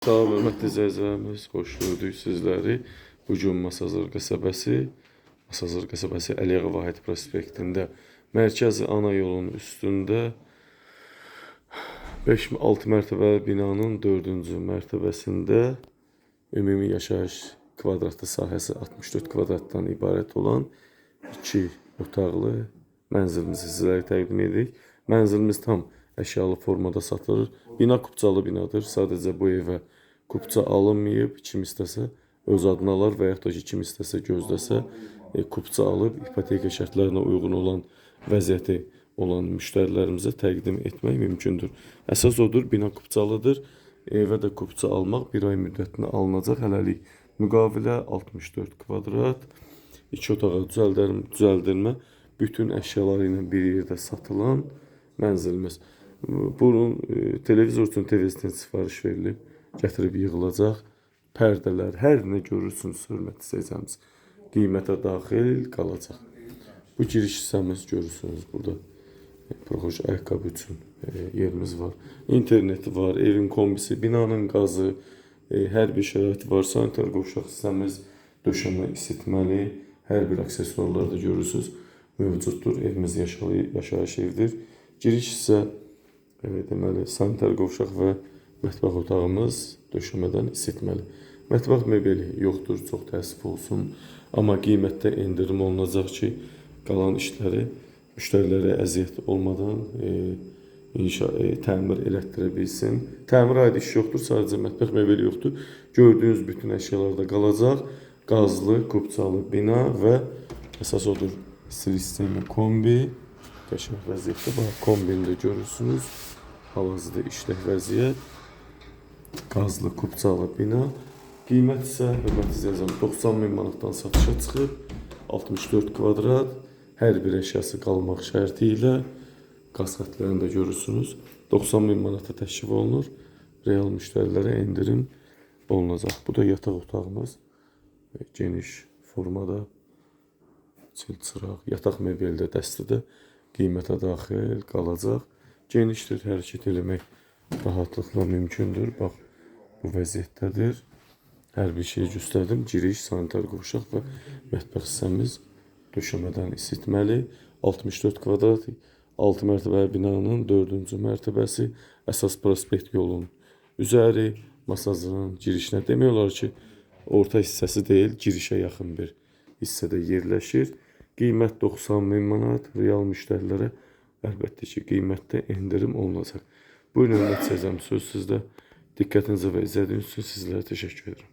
Salam hörmətli izləyicilərimiz, xoş gördük sizləri. Bu gün Masazır qəsəbəsi, Masazır qəsəbəsi Əliağa Vahid prospektində mərkəzi ana yolun üstündə 5-6 mərtəbəli binanın 4-cü mərtəbəsində ümumi yaşayış kvadratlı sahəsi 64 kvadratdan ibarət olan 2 otaqlı mənzilimizi sizlərə təqdim edirik. Mənzilimiz tam əşyalı formada satılır. Bina kupçalı binadır. Sadəcə bu evə kupça alınmayıb. Kim istəsə öz adına alar və yaxud da ki, kim istəsə gözləsə kupça alıb ipoteka şərtlərinə uyğun olan vəziyyəti olan müştərilərimizə təqdim etmək mümkündür. Əsas odur, bina kupçalıdır. Evə də kupça almaq bir ay müddətinə alınacaq. Hələlik müqavilə 64 kvadrat, 2 otağa düzəldilmə, bütün əşyaları ilə bir yerdə satılan mənzilimiz. Bunun televizor üçün TV sifariş verilib, gətirib yığılacaq. Pərdələr, hər nə görürsünüz, hörmətli izləyicilərimiz, qiymətə daxil qalacaq. Bu giriş hissəmiz görürsünüz burada. Proxoj ayaqqabı üçün yerimiz var. İnterneti var, evin kombisi, binanın qazı, hər bir şəraiti var. Sanitar qovşaq hissəmiz, döşəmə isitməli, hər bir aksesuarlar da görürsünüz mövcuddur. Evimiz yaşayış evdir. Giriş hissə deməli sanitar qovşaq və mətbəx otağımız döşəmədən isitməli. Mətbəx mebeli yoxdur, çox təəssüf olsun. Amma qiymətdə endirim olunacaq ki, qalan işləri müştərilərə əziyyət olmadan təmir elətdirə bilsin. Təmir aid iş yoxdur, sadəcə mətbəx mebeli yoxdur. Gördüyünüz bütün əşyalar da qalacaq. Qazlı, kupçalı bina və əsas odur istilik sistemi kombi. Qəşəng vəziyyətdə. Bax, kombini də görürsünüz. Hal-hazırda işlək vəziyyət. Qazlı, kupçalı bina. Qiymət isə, hörmətli izləyicilər, 90 min manatdan satışa çıxıb. 64 kvadrat. Hər bir əşyası qalmaq şərti ilə qaz xəttlərini də görürsünüz. 90 min manata təklif olunur. Real müştərilərə endirim olunacaq. Bu da yataq otağımız. Geniş formada çil-çıraq, yataq mebeli də dəstədə qiymətə daxil qalacaq. Genişdir, hərəkət eləmək rahatlıqla mümkündür. Bax, bu vəziyyətdədir. Hər bir şeyi göstərdim. Giriş, sanitar qovşaq və mətbəx hissəmiz döşəmədən isitməli. 64 kvadrat 6 mərtəbəli binanın 4-cü mərtəbəsi əsas prospekt yolunun üzəri Masazırın girişinə demək olar ki, orta hissəsi deyil, girişə yaxın bir hissədə yerləşir. Qiymət 90 min manat. Real müştərilərə əlbəttə ki, qiymətdə endirim olunacaq. Buyurun, hörmətli izləyicilərim, söz sizdə. Diqqətinizə və izlədiyiniz üçün sizlərə təşəkkür edirəm.